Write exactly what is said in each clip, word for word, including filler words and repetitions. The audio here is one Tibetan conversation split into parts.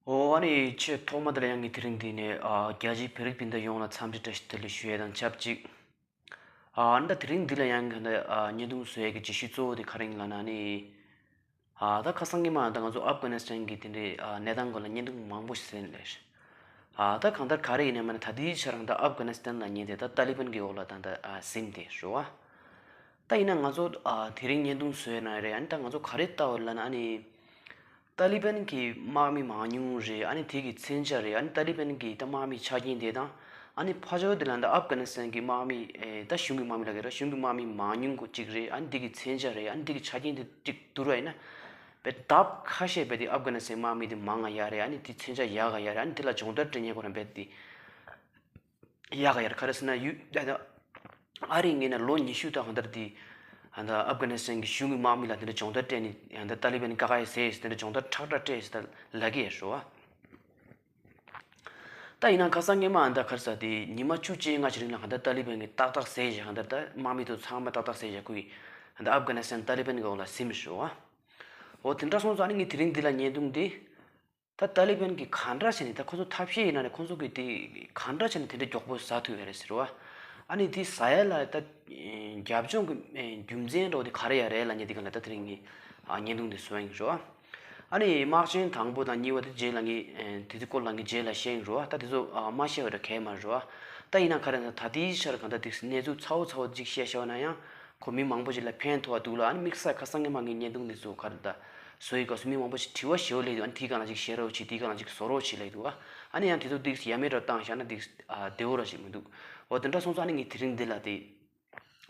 ཨོ་ཨ་ནི་ཆེས་ཐོག་མ་དེ་ལ་ཡང་གི་དེ་རིང་འདི་ནས་ཨ་རྒྱ་ཆེའི་བོད་རིགས་སྤུན་ཟླ་ཡོངས་ལ་འཚམས་འདྲི་བཀྲ་ཤིས་བདེ་ལེགས་ཞུ་ཡས་དང་ཆབས་ཅིག་ཨ་ནི་ད་དེ་རིང་འདི་ལ་ཡང་གི་ད་ཨ་བརྙན་ཐུང་བཟོ་ཡས་ཀྱི་རྗེས་ཤུལ་གཙོ་བོ་དེ་ག་རེ་ཡིན་ལབ་ན་ནི། ཨ་ད་ཁ་སང་གི་མ་ད་ང་ཚོ་ཨབ་གྷ་ནི་སི་ཐན་གྱི་དེ་འདྲའི་ཨ་གནས་སྟངས་སྐོར་ལ་བརྙན་ཐུང་མང་པོ་ཞིག་བཟོས་ནས་ལས། ཨ་ད་གང་ལྟར་ག་རེ་ཡིན་ནའི་མ་ནི་ད་ལྟའི་ཆར་ད་ཨབ་གྷ་ནི་སི་ཐན་ལབ་མཁན་དེ་ད་ཏཱ་ལི་བན་གྱི་འོག་ལ་ད་ད་ཨ་ཟིན་ཏེ་རེད་བ། ད་ཡིན་ན་ང་ཚོ་ཨ་དེ་རིང་བརྙན་ཐུང་བཟོས་ན་རེད། ཨ་ནི་ད་ང་ཚོ་ག་རེ་ལྟ་བ་ལབ་ན་ཨ་ནི། ཏཱ་ལི་བན་གྱི་དམག་མི་མང་ཉུང་རེད། ཨ་ནི་དེ་གི་མཚོན་ཆ་རེད། ཨ་ནི་ཏཱ་ལི་བན་གྱི་ད་དམག་མི་ཆ་རྐྱེན་དེ་དང་། ཨ་ནི་ཕར་ཕྱོགས་དེ་ལ་ད་ཨབ་གྷ་ནི་སི་ཐན་གྱི་དམག་མི་ཨེ་ད་གཞུང་གི་དམག་མི་ལ་གི་ར་གཞུང་གི་དམག་མི་མང་ཉུང་གོ་གཅིག་རེད། ཨ་ནི་དེ་གི་མཚོན་ཆ་རེད། ཨ་ནི་དེ་གི་ཆ་རྐྱེན་དེ་གཅིག་བསྡུར་བ་ཡིན་ན། བས་ལྡབ་ཁ་ཤས་བས་དེ་ཨབ་གྷ་ནི་སི་ཐན་དམག་མི་དེ་མང་ང་ཡ་རེད། ཨ་ནི་དེ་མཚོན་ཆ་ཡག་ག་ཡ་རེད། ཨ་ནི་དེ་ལ་སྦྱོང་བརྡར་སྤྲད་མཁན་ཁོ་རང་བས་དེ། ཡག་ག་ཡར་ག་རེ་ཟེར་ན་ཡུ་ད་ད་ཨ་རི་ངོས་ནས་ལོ་ཉི་ཤུ་དང་གང་ལྟར་དེ་ད་ཨབ་གྷ་ནི་སི་ཐན་གྱི་གཞུང་གི་དམག་མི་ལ་དེ་འདྲ་སྦྱོང་བརྡར་སྤྲད་ནས་ད་ཏཱ་ལི་བན་ཀ་ཁ་ཡེ་ཟེར་དེ་འདྲ་སྦྱོང་བརྡར་ཁྲག་ཁྲག་སྤྲད་ཟེར་ད་ལབ་ཀྱི་ཡོད་རེད་བ། ད་ཡིན་ན་ཁ་སང་ངས་མ་ད་ག་རེ་ཟེར་དེ་ཉི་མ་བཅུ་བཅོ་ལྔ་ཅིག་རིང་ལ་གང་ལྟར་ཏཱ་ལི་བན་གྱིས་ཏག་ཏག་ཟེར་བཞག་གང་ལྟར་ད་དམག་མི་ཚོ་ཚང་མ་ཏག་ཏག་ཟེར་བཞག་ཁོ་ཡིས་ད་ཨབ་གྷ་ནི་སི་ཐན་ཏཱ་ལི་བན་གྱི་འོག་ལ་ཟིན་པ་རེད་བ། འོ་དེ་འདྲ་སོང་ཙང་ཨ་ནི་ངས་དེ་རིང་འདི་ལ་བརྙན་ཐུང་འདི། ད་ཏཱ་ལི་བན་གྱིས་གང་འདྲ་བྱས་ནས་ད་ཁོ་ཚོ་ཐབས་ཤེས་ཡིན་ན་རེད། ཁོ་ཚོ་གིས་དེ་གང་འདྲ་བྱས་ནས་དེ་འདྲ་མགྱོགས་པོ་ཟ་ཐུབ་ཡོད་རེད་ཟེར་བ། ཨ་ནི་དེ་ཟ་ཡ་ལ་ད་རྒྱབ་ལྗོངས་ཀྱི་རྒྱུ་མཚན་འདྲ་བོ་དེ་ག་རེ་ཡ་རེད་ལབ་མཁན་དེ་ག་ལ་ད་དེ་རིང་གི་བརྙན་ཐུང་དེ་བཟོ་ཡིན་རེད་བ། ཨ་ནི་དམག་ཆེན་དང་པོ་དང་གཉིས་པ་དེ་རྗེས་ལ་ངས་དེ་ཚོ་སྐོར་ལ་ངས་རྗེས་ལ་བཤད་ཡིན་རེད་བ། ད་དེ་ཚོ་མ་བཤད་པ་འདྲ་གལ་མ་རེད་བ། ད་ཡིན་ན་ག་རེ་ན་ད་ལྟའི་ཆར་གང་ལྟར་དེ་གནས་ཚུལ་ཚ་བོ་ཚ་བོ་ཅིག་བཤད་བཞག་ན་ཡང་། ཁོ་མི་མང་པོ་ཞིག་ལ་ཕན་ཐོགས་འདུག་ལ། ཨ་ནི་དམིགས་བསལ་ཁ་སང་ཉི་མ་ངས་བརྙན་ཐུང་འདི་ཚོ་ག་རེ་ད་བཟོ་ཡི་སྐབས་སུ་མི་མང་པོ་ཞིག་དྲི་བ་ཞེ་པོ་སླེབས་འདུག་ཨ་ནི་དེའི་སྒང་ལ་ཅིག་བཤད་རོགས་བྱེད། དེའི་སྒང་ལ་ཅིག་བཟོ་རོགས་བྱེད་ལབ་འདུག་ཨ་ནི་ཡང་དེ་ཚོ་ཏིག་ཡ་མེད་འདྲ་བཏང་བཞག་ན་ཏིག་བདེ་བོ་ར་ཞིག་མི་འདུག་འོ་དེ་འདྲ་སོང་ཙང་ཨ་ནི་ངས་དེ་རིང་འདི་ལ་དེ་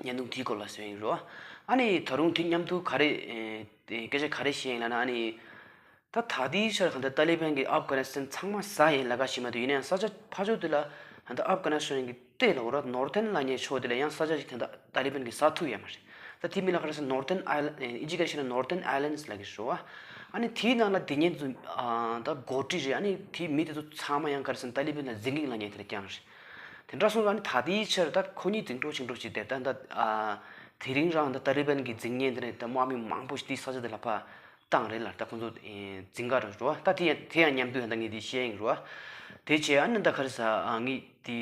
བརྙན་ཐུང་དེའི་སྐོར་ལ་བཟོས་ཡིན་རོ། ཨ་ནི་ད་རུང་དེ་མཉམ་དུ་ག་རེ་སྐད་ཆ་ག་རེ་བཤད་ཡིན་ལབ་ན། ཨ་ནི། ད་ད་ལྟའི་ཆར་གང་ལྟར་ཏཱ་ལི་བན་གྱིས་ཨབ་གྷ་ནི་སི་ཐན་ཚང་མ་ཟ་ཡིན་ལབ་ཀ་ཞིག་མ་གཏོགས། ཡིན་ན་ཡང་ས་ཆ་ཕར་ཕྱོགས་དེ་ལ་ད་ལྟ་ཨབ་གྷ་ནི་སི་ཐན་གྱི་སྟོད་ལ་འོ་ར་ནོར་ཐན་ལབ་མཁན་ཕྱོགས་དེ་ལ་ཡང་ས་ཆ་ཞིག་ད་ལྟ་ཏཱ་ལི་བན་གྱིས་ཟ་ཐུབ་ཡོད་མ་རེད། ད་དེ་མིང་ལ་ག་རེ་ཟེར། ནོར་ཐན་ཨའི་ལན། ཨིན་ཇི་སྐད་བཤད་ན་Northern Islands ལབ་ཀྱི་རེད་བ། ཨ་ནི་དེའི་ནང་ལ་དེ་ཉིད་དུ་ད་འགོ་ཁྲིད་རེད། ཨ་ནི་དེའི་མི་དེ་ཚོ་ཚང་མ་ཡང་ག་རེ་ཟེར་ན་ཏཱ་ལི་བན་ལ་འཛིང་གི་ལབ་མཁན་དེ་ལ་རྐྱང་རེད། དེ་འདྲ་སོང་ཙང་ཨ་ནི་ད་ལྟའི་ཆར་ད་ཁོ་གཉིས་འཛིང་འགྲོ་འཛིང་འགྲོ་བྱས་ཏེ་ད་ད་དེ་རིང་རང་ད་ཏཱ་ལི་བན་གྱིས་འཛིང་མཁན་དེ་ནས་ད་དམག་མི་མང་པོ་ཞིག་དེའི་ས་ཆ་དེ་ལ་ཕར། བཏང་རེད་ལ། ད་ཁོང་ཚོ་འཛིང་ག་རེད་རོ། ད་དེ་ཡང་དེ་ཡང་མཉམ་དུ་ཡང་ད་ངས་དེ་བཤད་ཡིན་རོ། དེ་བྱས་ཨ་ནི་ད་ག་རེ་ཟེར། ངས་དེ་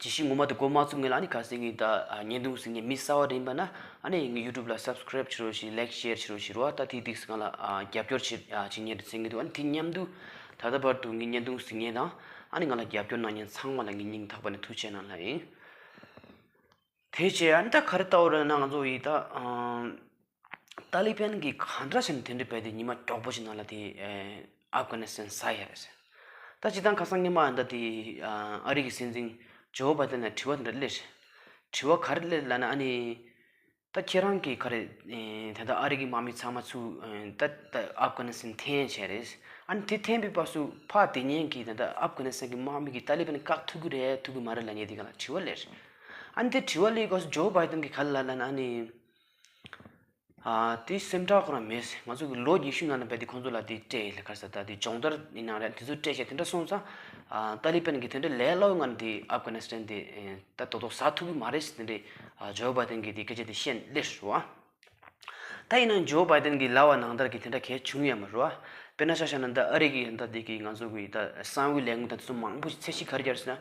ཇི་ཞིག་ངོ་མ་དེ་གོ་མ་ཚུགས་ངེས་ལ། ཨ་ནི་ག་ཟེར། ངས་ད་བརྙན་ཐུང་གཟིགས་མཁན་མི་གསར་བ་རེད་པ་ན། ཨ་ནི་ངའི་YouTube ལ་subscribe བྱེད་རོགས་བྱེད། like share བྱེད་རོགས་བྱེད་རོ། ད་དེ་དེ་ང་ལ་རྒྱབ་སྐྱོར་བྱེད་བྱེད་མཁན་རེད་ཟེར་གྱི་འདུག་ཨ་ནི་དེ་མཉམ་དུ་ད་ལྟ་བར་དུ་ངའི་བརྙན་ཐུང་གཟིགས་མཁན་དང་། ཨ་ནི་ང་ལ་རྒྱབ་སྐྱོར་གནང་མཁན་ཚང་མ་ལ་ངའི་སྙིང་ཐག་པ་ནས་ཐུགས་རྗེ་གནང་ལབ་ཡིན། དེ་བྱས་ཨ་ནི་ད་ག་རེ་ལྟ་བུ་རེད་ན། ང་ཚོ་ཡི་ད་ཨ་ཏཱ་ལི་བན་གྱིས་གང་འདྲ་བྱས་ནས་དེ་འདྲ་བས་དེ་ཉི་མ་མགྱོགས་པོ་ཞིག་ནང་ལ་དེ་ཨབ་གྷ་ནི་སི་ཐན་ཟ་ཡ་རེད་ཟེར། ད་སྤྱིར་བཏང་ཁ་སང་ཉི་མ་ཨ་ད་དེ་ཨ་རི་གི་སྲིད་འཛིན་ཇོ་བྷའི་ཌེན་ལ་དྲི་བ་དེ་འདྲ་སླེབས་རེད། དྲི་བ་ག་རེ་སླེབས་ལབ་ན། ཨ་ནི་ད་ཁྱེད་རང་གིས་ག་རེ་ད་ལྟ་ཨ་རི་གི་དམག་མི་ཚང་མ་ཚུར་ད་ད་ཨབ་གྷ་ནི་སི་ཐན་འཐེན་བྱས་རེད། ཨ་ནི་དེ་འཐེན་པའི་སྐབས་སུ་ཕར་དེ་ཉིན་གྱི་ད་ལྟ་ཨབ་གྷ་ནི་སི་ཐན་གྱི་དམག་མི་གིས་ཏཱ་ལི་བན་བཀག་ཐུབ་ཀྱི་རེད་ཐུབ་ཀྱི་མ་རེད་ལབ་མཁན་དེ་ག་ལ་དྲི་བ་སླེབས་རེད། ཨ་ནི་དེ་དྲི་བ་སླེབས་སྐབས་སུ་ཇོ་བྷའི་ཌེན་གྱིས་ག་རེ་ལབ་ལབ་ན། ཨ་ནི། ཨ་དེ་སེམས་ཁྲལ་ཁོ་རང་མེད། ང་ཚོ་གི་ལོ་ཉི་ཤུ་ནང་ལ་བས་དེ་ཁོང་ཚོ་ལ་དེ་སྤྲད་ཡིན་ལ་ག་རེ་ཟེར། ད་དེ་སྦྱོང་བརྡར་ཡིན་ནའང་རེད། དེ་ཚོ་སྤྲད་བྱས་དེ་འདྲ་སོང་ཙང་། ཨ་ཏཱ་ལི་བན་གྱིས་དེ་འདྲ་ལས་སླ་བོའི་ངང་ནས་དེ་ཨབ་གྷ་ནི་སི་ཐན་དེ་ད་དོ་དོ་ཟ་ཐུབ་ཀྱི་མ་རེད་ཟེར་དེ་འདྲའི་ཨ་ཇོ་བྷའི་ཌེན་གྱིས་དེ་སྐད་ཆ་དེ་བཤད་སླེབས་རེད་བ། ད་ཡིན་ནའང་ཇོ་བྷའི་ཌེན་གྱིས་ལབ་པ་ནང་ལྟར་གྱི་དེ་འདྲ་གལ་བྱུང་ཡོད་མ་རེད་བ། དཔེར་ན་ཆ་བཞག་ན་ད་ཨ་རི་གི་ད་དེ་གི་ང་ཚོ་གི་ད་གསང་བའི་ལས་ཁུངས་ད་དེ་ཚོ་མང་པོ་ཞིག་ཚད་གཞི་ག་རེ་བརྒྱབ་ཟེར་ན།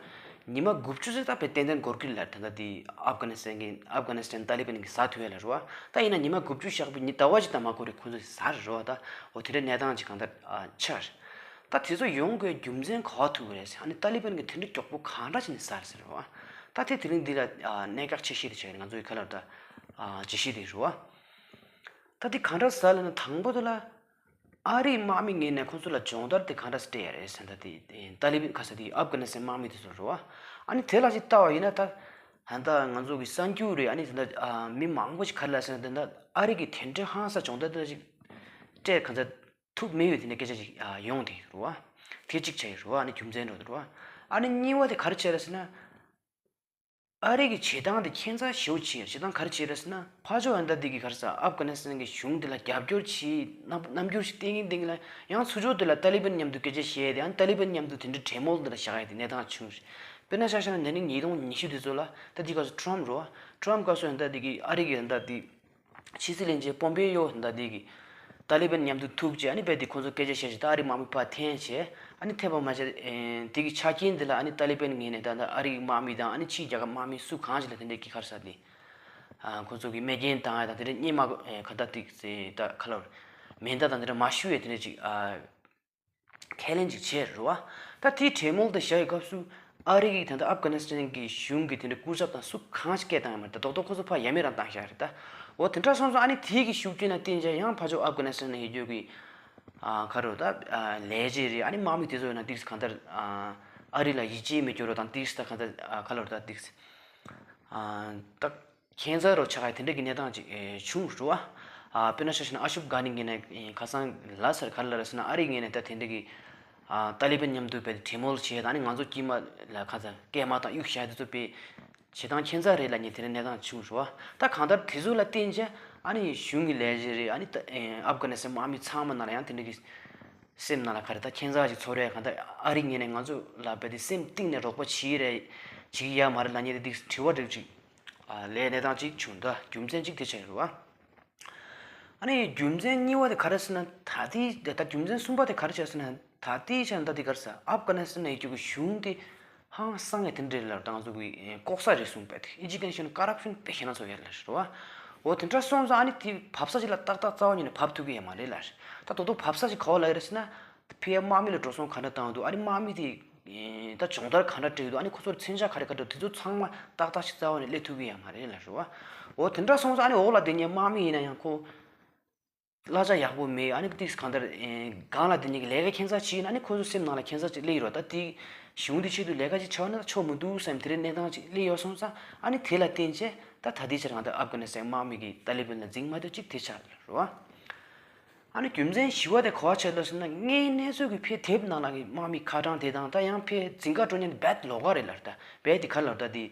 ཉི་མ་དགུ་བཅུ་ཙམ་ད་དཔེ་ཏན་ཏན་འགོར་གྱི་རེད་ལ། ད་ལྟ་དེ་ཨབ་གྷ་ནི་སི་ཐན་གྱི་ཨབ་གྷ་ནི་སི་ཐན་ཏཱ་ལི་བན་གྱིས་ཟ་ཐུབ་ཡ་ལ་རེད་བ། ད་ཡིན་ན་ཉི་མ་དགུ་བཅུ་བཞག་པའི་ཉི་ཟླ་བ་གཅིག་ད་མ་འགོར་རེད། ཁོང་ཚོས་ཟ་རེད་རེད་བ། ད་འོ་དེ་འདྲའི་གནས་སྟངས་ཅིག་གང་ལྟར་ཨ་ཆགས་རེད། ད་དེ་ཚོ་ཡོང་དགོས་རྒྱུ་མཚན་ག་པར་ཐུག་གི་རེད་ཟེར། ཨ་ནི་ཏཱ་ལི་བན་གྱིས་དེ་འདྲ་མགྱོགས་པོ་གང་འདྲ་བྱས་ནས་ཟ་རེད་ཟེར་བ། ད་དེ་དེ་རིང་འདི་ལ་ཨ་གནད་འགག་ཆེ་ཤོས་དེ་ཆགས་ཀྱི་རེད། ང་ཚོ་གི་ཁ་ལར་ད་ཨ་ཇི་ཤི་དེ་རེད་བ། ད་དེ་གང་འདྲ་ཟ་ལབ་ན། དང་པོ་དེ་ལ། ཨ་རིའི་དམག་མི་ངོས་ནས་ཁོང་ཚོ་ལ་སྦྱོང་བརྡར་དེ་གང་འདྲ་སྤྲད་ཡ་རེད་ཟེར་ན། ད་དེ་ཏཱ་ལི་བན་ག་ས་དེ་ཨབ་གྷ་ནི་སི་ཐན་དམག་མི་དེ་ཚོ་རེད་བ། ཨ་ནི་དེ་ལ་ཅིག་ལྟ་བ་ཡིན་ན་ད། ད་ལྟ་ང་ཚོ་གི་གསར་འགྱུར་རེད། ཨ་ནི་ད་ལྟ་ཨ་མི་མང་པོ་ཞིག་ག་རེ་ལབ་ཟེར་ན། ད་ལྟ་ཨ་རི་གིས་དེ་འདྲའི་ཧང་སང་སྦྱོང་བརྡར་དེ་འདྲ་ཞིག་སྤྲད་གང་ཚ་ཐུབ་མེད་ཡོད་དེ་འདྲ་སྐད་ཆ་ཞིག་ཨ་ཡོང་དེ་རེད་བ། དེ་གཅིག་ཆགས་ཡོད་རེད་བ། ཨ་ནི་རྒྱུ་མཚན་འདྲ་བོ་དེ་རེད་བ། ཨ་ནི་གཉིས་པ་དེ་ག་རེ་བྱས་རེད་ཟེར་ན། ཨ་རི་གི་བྱེད་སྟངས་དེ་ཁྱད་མཚར་ཞེ་པོ་ཅིག་ཡོད། བྱེད་སྟངས་ག་རེ་བྱས་རེད་ཟེར་ན། ཕར་ཕྱོགས་ཨ་ནི་ད་འདི་གི་ག་རེ་ཟེར། ཨབ་གྷ་ནི་སི་ཐན་གི་གཞུང་དེ་ལ་རྒྱབ་སྐྱོར་བྱེད་རྣམ་རྣམ་འགྱུར་ཞིག་བསྟན་གྱིན་བསྟན་གྱིན་ལ། ཡང་ཚུར་ཕྱོགས་དེ་ལ་ཏཱ་ལི་བན་མཉམ་དུ་སྐད་ཆ་བཤད་དེ། ཨ་ནི་ཏཱ་ལི་བན་མཉམ་དུ་དེ་འདྲའི་གྲོས་མོལ་དེ་འདྲ་བཞག་ཡ་དེ་གནས་སྟངས་བྱུང་རེད། དཔེར་ན་ཆ་བཞག་ན་ན་ནིང་ཉིས་སྟོང་ཉི་ཤུ་དེ་ཚོ་ལ་ད་འདི་སྐབས་སུ་ཊམ་རེད་བ། ཊམ་སྐབས་སུ་ཨ་ནི་ད་འདི་གི་ཨ་རི་གི་ཨ་ནི་ད་འདི་ཕྱི་སྲིད་བློན་ཆེན་པོམ་པེ་ཡོ་ཨ་ནི་ད་འདི་གི་ ཏཱ་ལི་བན་མཉམ་དུ་ཐུག་བྱས། ཨ་ནི་རྦད་དེ་ཁོང་ཚོ་སྐད་ཆ་བཤད་བྱས། ད་ཨ་རིའི་དམག་མི་ཕར་འཐེན་བྱས། ཨ་ནི་འཐེན་པ་མ་ཚད་དེ་གི་ཆ་རྐྱེན་དེ་ལ་ཨ་ནི་ཏཱ་ལི་བན་ངོས་ནས་ད་ལྟ་ཨ་རིའི་དམག་མི་དང་ཨ་ནི་ཕྱིའི་རྒྱལ་ཁབ་དམག་མི་སུ་གང་ཞིག་ལ་དེ་འདྲའི་གི་ག་རེ་ཟེར་དེ། ཨ་ཁོང་ཚོ་གི་རྨས་སྐྱོན་བཏང་ཡ་དང་དེ་འདྲའི་སྔོན་མ་གི་ཨེ་ག་ད་ཏིག་ཟེར་ད་ག་ལབ་རེད། མེ་མདའ་དང་དེ་འདྲ་མ་གཞུ་ཡ་དེ་འདྲ་ཅིག་ཨ་ཁས་ལེན་ཅིག་བྱས་རེད་བ། ད་དེའི་གྲོས་མོལ་དེ་བཞག་ཡའི་སྐབས་སུ་ཨ་རི་གིས་ད་ལྟ་ཨབ་གྷ་ནི་སི་ཐན་གྱི་གཞུང་གི་དེ་འདྲ་སྐུ་ཚབ་དང་སུ་གང་ཞིག་སྐད་བཏང་ཡ་མ་རེད། ད་རྡོག་རྡོག་ཁོ་ཚོ་ཕར་ཡ་མེད་རང་བཏང་བཞག་རེད་ད། འོ་དེ་འདྲ་སོང་ཙང་ཨ་ནི་དེའི་གི་ཤུགས་རྐྱེན་ལ་བརྟེན་བྱས་ཡང་ཕར་ཕྱོགས་ཨབ་གྷ་ནི་སི་ཐན་ཡོད་རྒྱུ་གི་ཨ་ག་རེ་ད་ཨ་ལས་བྱེད་རེད། ཨ་ནི་དམག་མི་དེ་ཚོ་ཡིན་ན་ཏིག་ཙམ་གང་ལྟར་ཨ་ཨ་རི་ལ་ཡིད་ཆེས་མེད་རྒྱུ་རོ་དང་ཏིག་ཙམ་ད་གང་ལྟར་ཨ་ག་ལབ་རེད་ད་ཏིག་ཙམ་ཨ་ད། ཁྱད་མཚར་རོ་ཆགས་ཡ་དེ་འདྲ་གི་གནས་སྟངས་ཅིག་ཨེ་བྱུང་རུ་བ། ཨ་དཔེར་ན་ཆ་བཞག་ན་ཨ་ཤུབ་གྷ་ནི་གི་ནས་ཨེ་ཁ་སང་ལ་སར་ག་རེ་ལབ་རེད་ཟེར་ན་ཨ་རི་ངོས་ནས་ད་དེ་འདྲ་གི་ཨ་ཏཱ་ལི་བན་མཉམ་དུ་བས་གྲོས་མོལ་བྱས་ད་ནི་ང་ཚོ་དཀྱིལ་མ་ལ་ཁ་ཚ་སྐད་མ་བཏང་གཡུག་བཞག་དེ་ཚོ་དཔེ་བྱེད་སྟངས་ཁྱད་མཚར་རེད་ལབ་མཁན་དེ་འདྲ་གནས་སྟངས་བྱུང་རུ་བ། ད་གང་ལྟར་དེ་ཚོ་ལ་བརྟེན་བྱས་ཨ་ནི་གཞུང་གི་ལས་བྱེད་རེད། ཨ་ནི་ད་ཨེ་ཨབ་གྷ་ནི་སི་ཐན་དམག་མི་ཚང་མ་ནང་ལ་ཡང་དེ་འདྲ་གི་སེམས་ནང་ལ་ག་རེ་ད་ཁྱད་མཚར་ཅིག་ཚོར་རེད། གང་ལྟར་ཨ་རི་ངོས་ནས་ང་ཚོ་ལ་རྦད་དེ་སེམས་གཏིང་ནས་རོགས་པ་བྱེད་ཀྱི་རེད་བྱེད་ཀྱི་ཡོད་མ་རེད་ལབ་མཁན་དེ་འདྲ་དྲི་བ་འདྲ་ཅིག་ཨ་ལས་གནས་སྟངས་གཅིག་བྱུང་། ད་རྒྱུ་མཚན་གཅིག་དེ་ཆགས་ཡོད་རེད་བ། ཨ་ནི་རྒྱུ་མཚན་གཉིས་པ་དེ་ག་རེ་ཟེར་ན་ད་ལྟའི་ད་རྒྱུ་མཚན་གསུམ་པ་དེ་ག་རེ་ཆགས་ཟེར་ན་ད་ལྟའི་ཆ་ནས་ད་ལྟའི་ག་རེ་ཟེར་ཨབ་གྷ་ནི་སི་ཐན་ཡོད་རྒྱུ་གི་གཞུང་དེ་ཧང་སང་ངེ་དེ་འདྲ་ལ་ད་ང་ཚོ་གི་ལྐོག་ཟ་རེད་གསུངས་པས། ཨེ་ཇུ་ཀེ་ཤན་ཀོ་རབ་ཤན་དཔེ་ཞེ་ན་ཚོ་ཡོད་ལ་རེད་བ། འོ་དེ་འདྲ་སོང་ཙང་ཨ་ནི་དེ་བབས་ས་ཅིག་ལ་ཏག་ཏག་རྩ་བ་ཉིད་ནས་བབས་ཐུབ་ཀྱི་ཡོད་མ་རེད་ལ། ད་དོ་དོ་བབས་ས་ཅིག་ག་བ་ལ་ཡོད་རེད་ཟེར་ན། ཕའི་དམག་མི་ལ་འགྲོ་སོང་ག་འདྲ་བཏང་འདུག་ཨ་ནི་དམག་མི་དེ་ད་སྦྱོང་བརྡར་ག་འདྲ་སྤྲད་འདུག་ཨ་ནི་ཁོ་ཚོར་མཚོན་ཆ་ག་རེ་ག་འདྲ་དེ་ཚོ་ཚང་མ་ཏག་ཏག་ཞིག་རྩ་བ་ནས་སླེབས་ཐུབ་ཀྱི་ཡོད་མ་རེད་ལ་རེད་བ། འོ་དེ་འདྲ་སོང་ཙང་ཨ་ནི་འོག་ལ་དེ་ནས་དམག་མི་ཡིན་ན་ཡང་ཁོ་གླ་ཆ་ཡག་པོ་མེད། ཨ་ནི་ཏིག་གང་ལྟར་སྒང་ལ་དེ་ནས་ལས་ཀ་ཁྱད་མཚར་ཅིག་ཡིན་ན་ཨ་ནི་ཁོ་ཚོ་སེམས་ནང་ལ་ཁྱད་མཚར་ཅིག་སླེབས་ཡོད་རེད་བ། ད་དེ་གཞུང་དེ་ཆེད་དུ་ལས་ཀ་ཅིག་བྱས་ན་ཆོག་མི་འདུག་བསམ་དེ་འདྲའི་གནས་སྟངས་ཅིག་སླེབས་ཡོད་སོང་ཙང་ཨ་ནི་དེ་ལ་བརྟེན་བྱས་ད་ད་ལྟའི་ཆར་གང་ལྟར་ཨབ་གྷ་ནི་སི་ཐན་དམག་མི་གིས་ཏཱ་ལི་བན་ལ་འཛིང་མ་ཐུབ་ཅིག་དེ་ཆགས་རེད་བ། ཨ་ནི་རྒྱུ་མཚན་བཞི་བ་དེ་ག་བ་ཆགས་ལབ་ཟེར་ན་དངོས་གནས་ཚུལ་གྱི་ཕའི་དེབ་ནང་ལ་གི་དམག་མི་ཁ་གྲངས་དེ་དང་ད་ཡང་ཕའི་འཛིང་ག་འགྲོ་མཁན་དེ་རྦད་ལོགས་ཀ་རེད་ལ། ད་རྦད་དེ་ག་ལ་ད་དེ་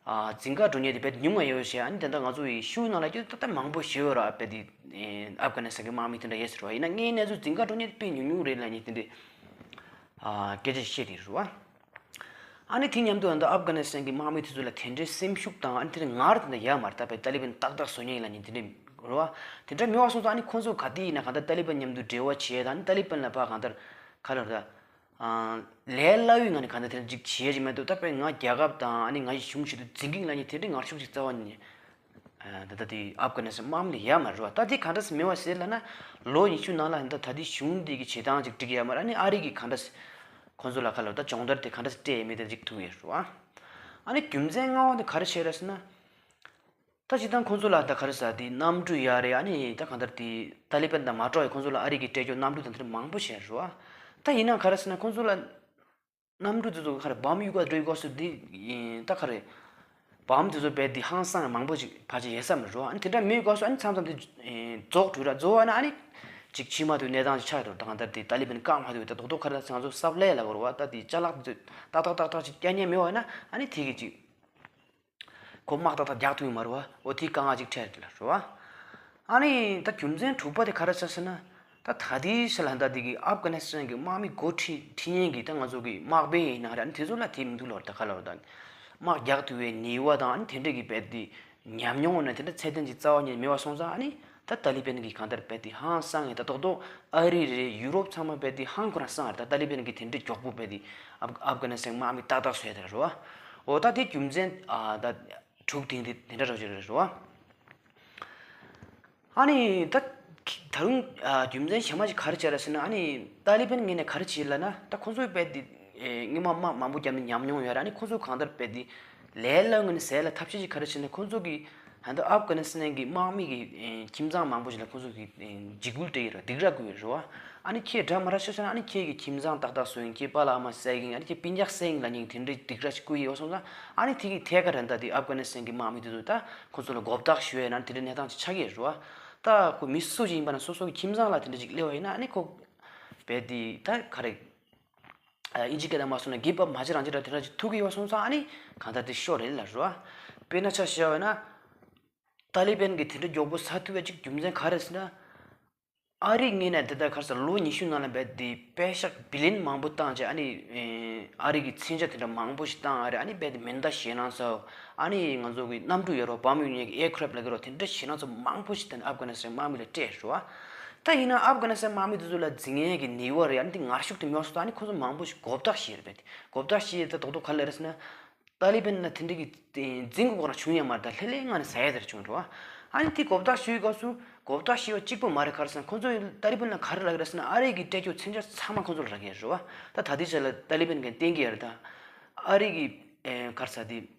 ཨ་འཛིང་ག་འགྲོ་མཁན་དེ་རྦད་ཉུང་ང་ཡོད་ཞེས། ཨ་ནི་དེ་འདྲ་ང་ཚོ་ཡི་ཤུགས་ནང་ལ་ཀྱི་ད་ད་མང་པོ་ཞེ་ཡོད་ར། རྦད་དེ་ཨ་ཨབ་གྷ་ནི་སི་ཐན་གི་དམག་མི་དེ་འདྲ་ཡོད་ཟེར་བ་ཡིན་ན་དངོས་གནས་ཚུལ་འཛིང་ག་འགྲོ་མཁན་དེ་དཔེ་ཉུང་ཉུང་རེད་ལབ་མཁན་དེ་འདྲ་ཨ་སྐད་ཆ་བཤད་དེ་རུ་བ། ཨ་ནི་དེ་མཉམ་དུ་ཨ་ནི་ཨབ་གྷ་ནི་སི་ཐན་གྱི་དམག་མི་དེ་ཚོ་ལ་དེ་འདྲའི་སེམས་ཤུགས་དང་ཨ་ནི་དེ་འདྲའི་ངར་དེ་འདྲ་ཡོད་མ་རེད། ད་བས་ཏཱ་ལི་བན་ཏག་ཏག་བཟོ་མཁན་ཡིན་ལབ་མཁན་དེ་འདྲའི་རེད་བ། དེ་འདྲ་མེད་པ་སོང་ཙང་ཨ་ནི་ཁོང་ཚོ་ག་དུས་ཡིན་ན་གང་ལྟར་ཏཱ་ལི་བན་མཉམ་དུ་འབྲེལ་བ་བྱས་དང་ཨ་ནི་ཏཱ་ལི་བན་ལ་ཕར་གང་ལྟར་ག་ལ་རེད། ལས་སླ་བོའི་ངང་ནས་གང་ལྟར་དེ་འདྲ་ཅིག་བྱས་ཅིག་མ་གཏོགས་ད་བས་ང་རྒྱལ་ཁབ་དང་ཨ་ནི་ང་ཡི་གཞུང་ཆེད་དུ་འཛིང་གི་ཡིན་ལབ་མཁན་དེ་འདྲའི་ངར་ཤུགས་ཅིག་རྩ་བ་ཉིད་ནས། ད་ལྟ་དེ་ཨབ་གྷ་ནི་སི་ཐན་དམག་མི་ལ་ཡོད་མ་རེད་བ། ད་དེ་ག་འདྲ་སེ་མེད་པ་ཟེར་ལབ་ན་ལོ་ཉི་ཤུ་ནང་ལ་ད་ད་དེ་གཞུང་འདི་གི་བྱེད་སྟངས་ཅིག་འགྲིག་ཡོད་མ་རེད། ཨ་ནི་ཨ་རི་གི་ག་འདྲ་སེ་ཁོང་ཚོ་ལ་ག་ལ་ད་སྦྱོང་བརྡར་དེ་ག་འདྲ་སེ་སྤྲད་ཡོད་མེད་དེ་ཅིག་ཐུག་ཡོད་རེད་བ། ཨ་ནི་རྒྱུ་མཚན་ལྔ་པ་དེ་ག་རེ་བྱས་རེད་ཟེར་ན། ད་སྤྱིར་བཏང་ཁོང་ཚོ་ལ་ད་ག་རེ་ཟེར་དེ་གནམ་གྲུ་ཡོད་རེད། ཨ་ནི་ད་གང་ལྟར་དེ་ཏཱ་ལི་བན་དང་མ་འགྲོགས་ཡ་ཁོང་ཚོ་ལ་ཨ་རི་གི་སྤྲད་རྒྱུ་གནམ་གྲུ་དང་དེ་འདྲ་མང་པོ་བྱས་རེད་བ། ད་ཡིན་ན་ག་རེ་ཟེར་ན་ཁོང་ཚོ་ལ། གནམ་གྲུ་དེ་ཚོ་ག་རེ་བམ་གཡུག་ག་འགྲོ་ཡི་སྐབས་སུ་འདི་ཡིན་ད་ག་རེ། བམ་དེ་ཚོ་རྦད་དེ་ཧང་སང་མང་པོ་ཅིག་ཕལ་ཆེར་ཡོད་ས་མ་རེད། ཨ་ནི་དེ་འདྲ་མེད་སྐབས་སུ་ཨ་ནི་མཚམས་མཚམས་དེ་རྫོགས་འགྲོ་ར་རྫོགས་ཨ་ན་ཨ་ནི་ཅིག་ཕྱི་མ་དེ་གནས་སྟངས་ཅིག་ཆགས་འགྲོ། ད་གང་ལྟར་དེ་ཏཱ་ལི་བན་བཀག་མ་ཐུབ་ད་རྡོག་རྡོག་ག་རེ་ད་ང་ཚོ་སབ་ལའི་ལ་གོ་ར་བ་ད་དེ་ཅ་ལག་དེ་ཚོ་ཏག་ཏག་ཏག་ཏག་ཅིག་རྒྱག་མཁན་མེད་པ་ཡིན་ན་ཨ་ནི་དེ་གི་ཅིག་ཁོ་དམག་ཏག་ཏག་རྒྱག་ཐུབ་ཡོད་མ་རེད་བ། འོ་དེའི་དཀའ་ངལ་ཅིག་འཕྲད་ལ་རེད་བ། ཨ་ནི་ད་རྒྱུ་མཚན་དྲུག་པ་དེ་ག་རེ་ཆགས་ཟེར་ན། ད་ད་ལྟའི་ཆ་ལ་ད་འདི་གི་ཨབ་གྷ་ནི་སི་ཐན་གྱི་དམག་མི་འགོ་ཁྲིད་ཁྲིད་མཁན་གྱི་ད་ང་ཚོ་གི་དམག་དཔོན་ཡིན་ན་རེད། ཨ་ནི་དེ་ཚོ་ལ་དེ་མི་འདུག་ལོ། ད་ག་ལ་བ་ད་དམག་རྒྱག་ཐུབ་པའི་ནུས་པ་དང་ཨ་ནི་དེ་འདྲས་ཀྱི་རྦད་དེ་ཉམས་མྱོང་ནི་དེ་འདྲ་ཚད་ལྡན་ཅིག་རྩ་བ་ཉིད་མེད་པ་སོང་ཙང་ཨ་ནི་ད་ཏཱ་ལི་བན་གྱི་གང་ལྟར་རྦད་དེ་ཧང་སང་ངེ་ད་རྡོག་རྡོག་ཨ་རི་རེད་ཡུ་རོབ་ཚང་མ་རྦད་དེ་ཧང་ཁོ་རང་སང་རེད། ད་ཏཱ་ལི་བན་གྱི་དེ་འདྲས་མགྱོགས་པོ་རྦད་དེ་ཨབ་ཨབ་གྷ་ནི་སི་ཐན་དམག་མི་ཏག་ཏག་བཟོས་དེ་རེད་བ། འོ་ད་དེ་རྒྱུ་མཚན་ཨ་ད། དྲུག་དེ་འདི་དེ་འདྲ་རོ་ཅིག་རེད་རོ། ཨ་ནི་ད་ད་རུང་ཨ་རྒྱུ་མཚན་གཞན་མ་ཞིག་ག་རེ་བྱས་ར་ཟེར་ན། ཨ་ནི་ཏཱ་ལི་བན་ངོས་ནས་ག་རེ་བྱས་ལབ་ན། ད་ཁོང་ཚོའི་རྦད་དེ་ཨེ་སྔོན་མ་དམག་མང་པོ་བརྒྱབ་ནས་ཉམས་མྱོང་ཡོད་ར། ཨ་ནི་ཁོང་ཚོ་གང་ལྟར་རྦད་དེ་ལས་སླ་ངོས་ནས་ཟས་ལ་ཐབས་ཤེས་ཅིག་ག་རེ་བྱས་ན། ཁོང་ཚོ་གི་ད་ལྟ་ཨབ་གྷ་ནི་སི་ཐན་གི་དམག་མི་གི་ཨེ་ཁྱིམ་ཚང་མང་པོ་ཞིག་ལ་ཁོང་ཚོ་གི་ཨེ་འཇིགས་སྐུལ་སྤྲད་ཡོད་ར། སྡིགས་ར་བསྐུལ་ཡོད་ར་བ། ཨ་ནི་ཁྱེད་འདྲ་མ་ར་ཤ་ཤ་ན། ཨ་ནི་ཁྱེད་ཀྱི་ཁྱིམ་ཚང་ཏག་ཏག་བཟོ་ཡིན། ཁྱེད་པཱ་ལགས་ཨ་མ་བསད་ཡིན། ཨ་ནི་ཁྱེད་སྤུན་ཀྱག་བསད་ཡིན་ལབ་མཁན་དེ་འདྲའི་སྡིགས་ར་ཞིག་བསྐུལ་ཡོད་སོང་ཙང་། ཨ་ནི་དེ་གི་ཐད་ཀར་ད་དེ་ཨབ་གྷ་ནི་སི་ཐན་གྱི་དམག་མི་དེ་ཚོ་ད་ཁོ་ཚོ་ལ་མགོ་བཏགས་ཞུ་ཡས་ན་དེ་འདྲའི་གནས་སྟངས་ཅིག་ཆགས་ཀྱི་ཡོད་རེད་བ། ད་ཁོ་མི་སུ་ཞིག་ཡིན་པ་ན་སོ་སོ་གི་ཁྱིམ་ཚང་ལ་དེ་འདྲ་ཅིག་སླེབས་པ་ཡིན་ན། ཨ་ནི་ཁོ་རྦད་དེ་ད་ག་རེ་ཨིན་ཇི་སྐད་ལ་མ་སོང་ན་give up མ་བྱེད་རང་བྱེད་ར་དེ་འདྲ་ཅིག་ཐུག་གི་ཡོད་སོང་ཙང་། ཨ་ནི་གང་ལྟར་དེ་ཤོར་རེད་ལབ་རེད་བ། དཔེར་ན་ཆ་བཞག་པ་ཡིན་ན། ཏཱ་ལི་བན་གྱི་དེ་འདྲ་མགྱོགས་པོ་ཟ་ཐུབ་པའི་ཅིག་རྒྱུ་མཚན་ག་རེ་ཟེར་ན། ཨ་རི་ངོས་ནས་དེ་ལྟར་ག་རེ་ཟེར་ལོ་ཉི་ཤུ་ནང་ལ་རྦད་དེ་པེ་ཤག་བི་ལི་ཡན་མང་པོ་བཏང་བྱས། ཨ་ནི་ཨ་རི་གི་མཚོན་ཆ་དེ་འདྲ་མང་པོ་ཞིག་བཏང་ཨ་རི། ཨ་ནི་རྦད་དེ་མེ་མདའ་ཞེད་སྣང་ཚ་བོ། ཨ་ནི་ང་ཚོ་གི་གནམ་གྲུ་ཡོད་རོ་བམ་གཡུག་མཁན་གྱི་ཨེར་ཁེ་རབ་ལབ་ཀྱི་རོ། དེ་འདྲ་ཞེད་སྣང་ཚ་བོ་མང་པོ་ཞིག་བཏང་ནས་ཨབ་གྷ་ནི་སི་ཐན་དམག་མི་ལ་སྤྲད་རོ། ད་ཡིན་ན་ཨབ་གྷ་ནི་སི་ཐན་དམག་མི་དེ་ཚོ་ལ་འཛིང་ཡས་ཀྱི་ནུས་པ་རེད། ཨ་ནི་དེ་ངར་ཤུགས་དེ་ཉམས་སོང་། ད་ཨ་ནི་ཁོ་ཚོ་མང་པོ་ཞིག་མགོ་བཏགས་བཞེས་རེད་པས། མགོ་བཏགས་བཞེས་ད་རྡོག་རྡོག་ག་རེ་རེད་ཟེར་ན། ཏཱ་ལི་བན་ལ་དེ་འདྲ་གི་འཛིང་དགོས་རང་བྱུང་ཡོད་མ་རེད། ད་ལྷོད་ལྷོད་ངང་ནས་ཟ་ཡས་དེ་འདྲ་བྱུང་རེད་བ། ཨ་ནི་དེ་མགོ་བཏགས་བཞེས་སྐབས་སུ་མགོ་བཏགས་བཞེས་པ་གཅིག་པོ་མ་རེད། ག་རེ་ཟེར་ན་ཁོ་ཚོས་ཏཱ་ལི་བན་ལ་ག་རེ་རག་གི་རེད་ཟེར་ན། ཨ་རི་གི་སྤྲད་རྒྱུ་མཚོན་ཆ་ཚང་མ་ཁོ་ཚོ་ལ་རག་གི་རེད་བ། ད་ད་ལྟའི་ཆ་ལ་ཏཱ་ལི་བན་གྱིས་བསྟན་གྱི་ཡོད་རེད། ད་ཨ་རི་གི་ཨེ་ག་རེ་ཟེར་དེ།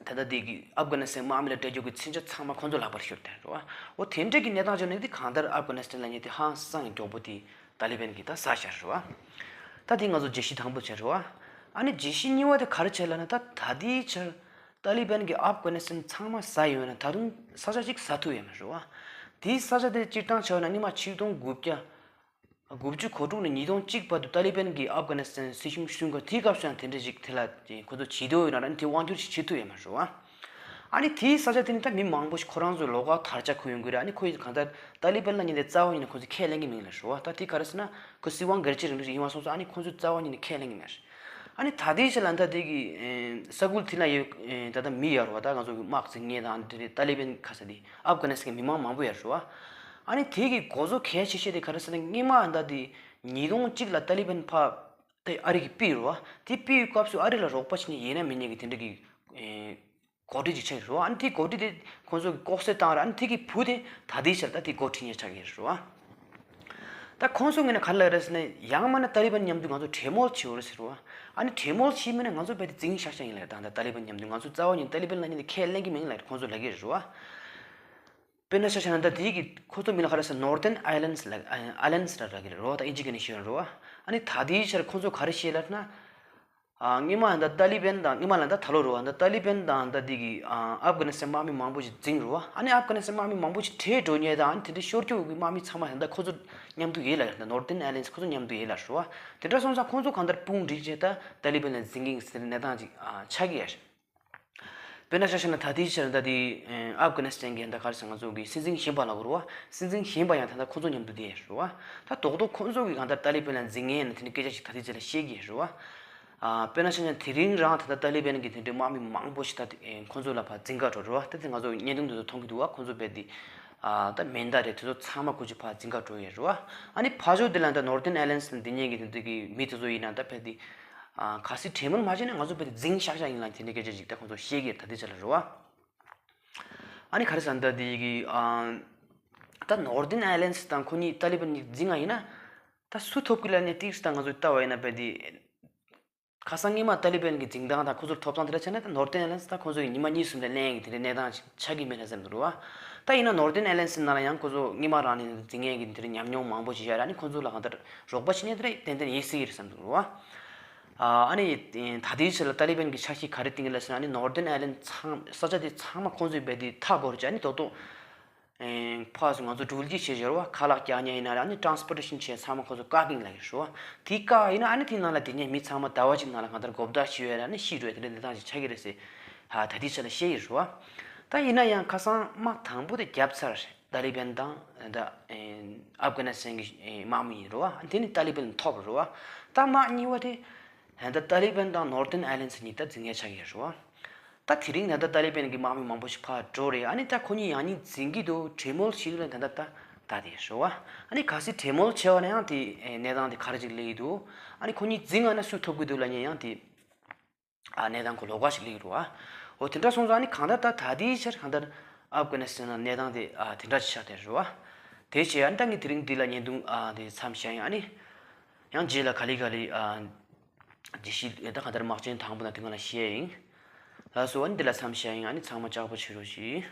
ད་ལྟ་དེ་གི་ཨབ་གྷ་ནི་སི་ཐན་དམག་མི་ལ་སྤྲད་རྒྱུ་གི་མཚོན་ཆ་ཚང་མ་ཁོ་ཚོ་ལག་པར་ཤོར་ཏེ་རེད་བ། འོ་དེ་འདྲ་གི་གནས་སྟངས་བྱུང་ནས་དེ་གང་ལྟར་ཨབ་གྷ་ནི་སི་ཐན་ལ་ཉེ་དེ་ཧང་སང་གི་མགྱོགས་པོ་དེ་ཏཱ་ལི་བན་གྱིས་ད་ཟ་བཞག་རེད་བ། ད་དེ་ང་ཚོ་བརྗོད་གཞི་དང་པོ་བྱས་རེད་བ། ཨ་ནི་བརྗོད་གཞི་གཉིས་པ་དེ་ག་རེ་བྱས་ལབ་ན། ད་ད་ལྟའི་ཆར་ཏཱ་ལི་བན་གྱིས་ཨབ་གྷ་ནི་སི་ཐན་ཚང་མ་ཟ་ཡོད་ན་ད་དུང་ས་ཆ་གཅིག་ཟ་ཐུབ་ཡོད་མ་རེད་བ། དེའི་ས་ཆ་དེ་སྤྱིར་བཏང་བྱས་ན་སྔོན་མ་ཆིག་སྟོང་དགུ་བརྒྱ། དགུ་བཅུ་གོ་དྲུག་ནས་ཉིས་སྟོང་གཅིག་བར་དུ་ཏཱ་ལི་བན་གྱིས་ཨབ་གྷ་ནི་སི་ཐན་སྲིད་གཞུང་བསྐྱངས་སྐབས། དེའི་སྐབས་སུ་ཡང་དེ་འདྲ་ཞིག་དེ་ལ་ཁོ་ཚོ་བྱེད་འདོད་ཡོད་ན་ར་ནི་དེ་དབང་སྒྱུར་ཞིག་བྱེད་ཐུབ་ཡོད་མ་རེད་བ། ཨ་ནི་དེའི་ས་ཆ་དེ་ནི་ད་མི་མང་པོ་ཞིག་ཁོ་རང་ཚོའི་ལོགས་ཀ་དར་ཆ་ཁུར་ཡོང་གི་རེད། ཨ་ནི་ཁོ་ཡིས་གང་ལྟར་ཏཱ་ལི་བན་ལ་ཉེ་དེ་རྩ་བ་ཉིད་ནས་ཁོ་ཚོས་ཁས་ལེན་གྱི་མེད་ལ་རེད་བ། ད་དེ་ག་རེ་ཟེར་ན་ཁོ་སྲིད་དབང་སྒེར་གཅོད་རིང་ལུགས་ཤིག་ཡིན་པ་སོང་ཙང་། ཨ་ནི་ཁོ་ཚོས་རྩ་བ་ཉིད་ནས་ཁས་ལེན་གྱི་མེད་རེད། ཨ་ནི་ད་ལྟའི་ཆ་ལ་ད་དེ་གི་ས་ཁུལ་དེ་ན་ཡོད་ད་ལྟ་མི་ཡོད་རེད་བ། ད་ང་ཚོ་གི་དམག་འཛིང་མཁན་དང་དེ་ཏཱ་ལི་བན་ག་རེ་ཟེར་དེ་ཨབ་གྷ་ནི་སི་ཐན་གྱི་མི་མང་མང་པོ་ཡོད་རེད་བ། ཨ་ནི་དེ་གི་འགོ་གཙོ་གལ་ཆེ་ཤོས་དེ་ག་རེ་ཟེར་ན། སྔོན་མ་ད་དེ་ཉིས་སྟོང་གཅིག་ལ་ཏཱ་ལི་བན་ཕར་དེ་ཨ་རི་གིས་ཕུད་རེད་བ། དེ་ཕུད་སྐབས་སུ་ཨ་རི་ལ་རོགས་པ་བྱེད་མཁན་ཡིན་ན་མིན་ན་གི་དེ་འདྲ་གི་ཨེ་འགོ་ཁྲིད་ཅིག་ཆགས་ཡོད་རེད་བ། ཨ་ནི་དེ་འགོ་ཁྲིད་དེ་ཁོང་ཚོ་གིས་ལྐོག་གསོད་བཏང་རེད། ཨ་ནི་དེ་གི་བུ་དེ་ད་ལྟའི་ཆར་ད་དེ་འགོ་ཁྲིད་མཁན་ཆགས་ཀྱི་ཡོད་རེད་བ། ད་ཁོང་ཚོ་ངོས་ནས་ག་རེ་ལབ་རེད་ཟེར་ན། ཡང་མིན་ན་ཏཱ་ལི་བན་མཉམ་དུ་ང་ཚོ་གྲོས་མོལ་བྱེད་དགོས་རེད་ཟེར་བ། ཨ་ནི་གྲོས་མོལ་བྱེད་མིན་ན་ང་ཚོ་རྦད་དེ་འཛིང་ཤག་ཤག་ཡིན་ལབ། ད་ད་ཏཱ་ལི་བན་མཉམ་དུ་ང་ཚོ་རྩ་བ་ཉིད་ཏཱ་ལི་བན་ལ་ཉེ་དེ་ཁས་ལེན་གྱི་མིན་ལབ་ཁོང་ཚོ་ལབ་ཀྱི་རེད་བ། དཔེར་ན་ཆ་བཞག་ན་ད་དེའི་གི་ཁོ་ཚོ་མིང་ལ་ག་རེ་ཟེར། Northern Alliance ལབ། Alliance ལབ་རག་གི་རེད་བ། ད་ཨིན་ཇི་སྐད་ནས་ཤོད་རེད་བ། ཨ་ནི་ད་དེའི་ཆར་ཁོང་ཚོ་ག་རེ་བཤད་ལབ་ན། ཨ་སྔོན་མ་ད་ཏཱ་ལི་བན་དང་། སྔོན་མ་ལ་ད་ད་ལོ་རེད་བ། ད་ཏཱ་ལི་བན་དང་ད་དེ་གི་ཨ་ཨབ་གྷ་ནི་སི་ཐན་དམག་མི་མང་པོ་ཞིག་འཛིང་རེད་བ། ཨ་ནི་ཨབ་གྷ་ནི་སི་ཐན་དམག་མི་མང་པོ་ཞིག་བྲོས་འགྲོ་མཁན་དང་། ཨ་ནི་དེ་འདྲ་ཤོར་རྒྱུ་གི་དམག་མི་ཚང་མ་ད་ཁོ་ཚོ་མཉམ་དུ་ཡོད་ལབ། ད་Northern Alliance ཁོ་ཚོ་མཉམ་དུ་ཡོད་ལབ་རེད་བ། དེ་འདྲ་སོང་ཙང་ཁོང་ཚོ་གང་ལྟར་དཔུང་སྒྲིག་བྱས་ད་ཏཱ་ལི་བན་ལ་འཛིང་གི་ཡིན་ཟེར་གནས་སྟངས་ཅིག་ཨ་ཆགས་ཀྱི་ཡོད་རེད། དཔེར་ན་ཆ་བཞག་ན་ད་དེ་ཨ་ཨབ་གྷ་ནི་སི་ཐན་གྱི་ད་ག་རེ་ཟེར། ང་ཚོ་གི་སྲིད་འཛིན་གཞོན་པ་ལབ་དགོས་རེད་བ། སྲིད་འཛིན་གཞོན་པ་ཡང་ད་ལྟ་ཁོ་ཚོ་མཉམ་དུ་བསྡད་ཡོད་རེད་བ། ད་རྡོག་རྡོག་ཁོ་ཚོ་གིས་གང་ལྟར་ཏཱ་ལི་བན་ལ་འཛིང་མཁན་ཡིན་ན་དེ་འདྲའི་སྐད་ཆ་ཞིག་ད་ལྟའི་ཆ་ལ་བཤད་ཀྱི་ཡོད་རེད་བ། ཨ་དཔེར་ན་ཆ་བཞག་ན་དེ་རིང་རང་ད་ལྟ་ཏཱ་ལི་བན་གྱི་དེ་འདྲའི་དམག་མི་མང་པོ་ཞིག་ད་ཨེ་ཁོ་ཚོ་ལ་ཕར་འཛིང་ག་འགྲོ་རེད་བ། ད་དེ་ང་ཚོ་བརྙན་ཐུང་དེ་ཚོ་མཐོང་གི་འདུག་བ། ཁོ་ཚོ་རྦད་དེ་ཨ་ད་མེ་མདའ་རེད། དེ་ཚོ་ཚང་མ་ཁོ་ཚོ་ཕར་འཛིང་ག་འགྲོ་ཡོད་རེད་བ། ཨ་ནི་ཕར་ཕྱོགས་དེ་ལ་ད་Northern Alliance ལ་འདི་ཉིད་ཀྱི་དེ་འདྲ་གི་མི་དེ་ཚོ་ཡིན་ན་ད་རྦད་དེ། ཨ་གལ་སྲིད་གྲོས་མོལ་མ་བྱས་ན་ང་ཚོ་རྦད་དེ་འཛིང་ཤག་ཤག་ཡིན་ལབ་དེ་འདྲའི་སྐད་ཆ་ཅིག་ད་ཁོང་ཚོ་བཤད་ཀྱི་ཡོད་རེད། ད་ལྟའི་ཆ་ལ་རེད་བ། ཨ་ནི་ག་རེ་ཟེར་ན་ད་དེ་གི་ཨ་ད་Northern Alliance དང་ཁོ་གཉིས་ཏཱ་ལི་བན་གཉིས་འཛིང་ང་ཡིན་ན། ད་སུ་ཐོབ་ཀྱི་ལབ་ནས་ཏིག་ཙམ་ད་ང་ཚོས་ལྟ་བ་ཡིན་ན་རྦད་དེ། ཁ་སང་སྔོན་མ་ཏཱ་ལི་བན་གྱི་འཛིང་སྟངས་དང་ཁོ་ཚོར་ཐོབ་ཐང་དེ་འདྲ་བྱས་ན། ད་Northern Alliance ད་ཁོ་ཚོ་གི་ཉི་མ་གཉིས་གསུམ་ལ་ལེན་གྱི་དེ་འདྲའི་གནས་སྟངས་ཅིག་ཆགས་ཀྱི་མེད་ན་བསམ་འདུག་རེད་བ། ད་ཡིན་ན་Northern Alliance ནང་ལ་ཡང་ཁོ་ཚོ་སྔོན་མ་རང་ནས་འཛིང་མཁན་གྱི་དེ་འདྲའི་ཉམས་མྱོང་མང་པོ་ཞིག་ཡོད་རེད། ཨ་ནི་ཁོ་ཚོ་ལ་གང་ལྟར་རོགས་པ་བྱེད་མཁན་དེ་འདྲ་ཏན་ཏན་ཡིན་སྲིད་ཀྱི་རེད་བསམ་འདུག་རེད་བ། ཨ་ནི་ད་ལྟའི་ཆར་ལ་ཏཱ་ལི་བན་གྱི་ཆ་ཤས་ག་རེ་བསྟན་གྱི་ལབ་ཟེར་ན། ཨ་ནི་Northern Alliance ཚང་ས་ཆ་དེ་ཚང་མ་ཁོ་ཚོས་རྦད་དེ་མཐའ་བསྐོར་བྱས། ཨ་ནི་རྡོག་རྡོག་ཨེ་ཕར་ཚུར་ང་ཚོ་འགྲུལ་སྐྱེལ་བྱེད་བཞིན་རེད་བ། ཁ་ལག་རྒྱག་མཁན་ཡིན་ན་རེད། ཨ་ནི་Transportation བྱེད་ཚང་མ་ཁོ་ཚོ་བཀག་གི་ཡིན་ལབ་ཀྱི་རེད་བ། དེ་བཀག་ཡིན་ན་ཨ་ནི་དེ་ནང་ལ་དེ་ཉིད་མི་ཚང་མ་ཟླ་བ་གཅིག་ནང་ལ་གང་ལྟར་མགོ་བཏགས་བྱས་ཡོད་རེད། ཨ་ནི་ཤི་འགྲོ་ཡ་དེ་འདྲ་གནས་སྟངས་ཅིག་ཆགས་ཀྱི་རེད་ཟེར། ཧ་ད་ལྟའི་ཆ་ལ་བཤད་ཀྱི་རེད་བ། ད་ཡིན་ན་ཡང་ཁ་སང་དམག་དང་པོ་དེ་བརྒྱབ་ཚར། ཏཱ་ལི་བན་དང་ད་ཨེ་ཨབ་གྷ་ནི་སི་ཐན་གྱི་ཨེ་དམག་མི་ཡིན་རེད་བ། དེ་ནི་ཏཱ་ལི་བན་ཐོབ་རེད་བ། ད་དམག་གཉིས་པ་དེ་ད་ཏཱ་ལི་བན་དང་Northern Alliance གཉིས་ད་འཛིང་ཡ་ཆགས་ཀྱི་རེད་བ། ད་དེ་རིང་ད་ལྟ་ཏཱ་ལི་བན་གྱི་དམག་མི་མང་པོ་ཞིག་ཕར་འགྲོ་རེད། ཨ་ནི་ད་ཁོ་གཉིས་ཡང་གཉིས་འཛིང་གི་འདུག་གྲོས་མོལ་བྱེད་ཀྱི་འདུག་ད་ལྟ་ད་ད་དེ་རེད་བ། ཨ་ནི་གལ་སྲིད་གྲོས་མོལ་བྱས་པ་ན་ཡང་དེ་ཨེ་གནས་སྟངས་དེ་ག་རེ་ཅིག་སླེབས་ཀྱི་འདུག་ཨ་ནི་ཁོ་གཉིས་འཛིང་ང་ན་སུ་ཐོབ་ཀྱི་འདུག་ལབ་ན་ཡང་དེ་ཨ་གནས་སྟངས་ཁོ་ལོགས་ཀ་ཞིག་སླེབས་ཀྱི་རེད་བ། འོ་དེ་འདྲ་སོང་ཙང་ཨ་ནི་གང་ལྟར་ད་ད་ལྟའི་ཆར་གང་ལྟར་ཨབ་གྷ་ནི་སི་ཐན་ནང་གནས་སྟངས་དེ་ཨ་དེ་འདྲ་ཅིག་ཆགས་བསྡད་རེད་བ། དེ་བྱས་ཨ་ནི་ད་ངས་དེ་རིང་འདི་ལ་བརྙན་ཐུང་ཨ་དེ་མཚམས་བཞག་ཡིན། ཨ་ནི་ཡང་རྗེས་ལ་ག་ལེ་ག་ལེ་ཨ་དེ་ཞིག་ད་གང་ལྟར་དམག་ཆེན་དང་པོ་དང་དེ་སྔ་ལ་བཤད་ཡིན། ལགས་སོ། ཨ་ནི་འདི་ལ་མཚམས་བཞག་ཡིན། ཨ་ནི་ཚང་མ་ལྕགས་པོ་བྱེད་རོགས་གྱིས།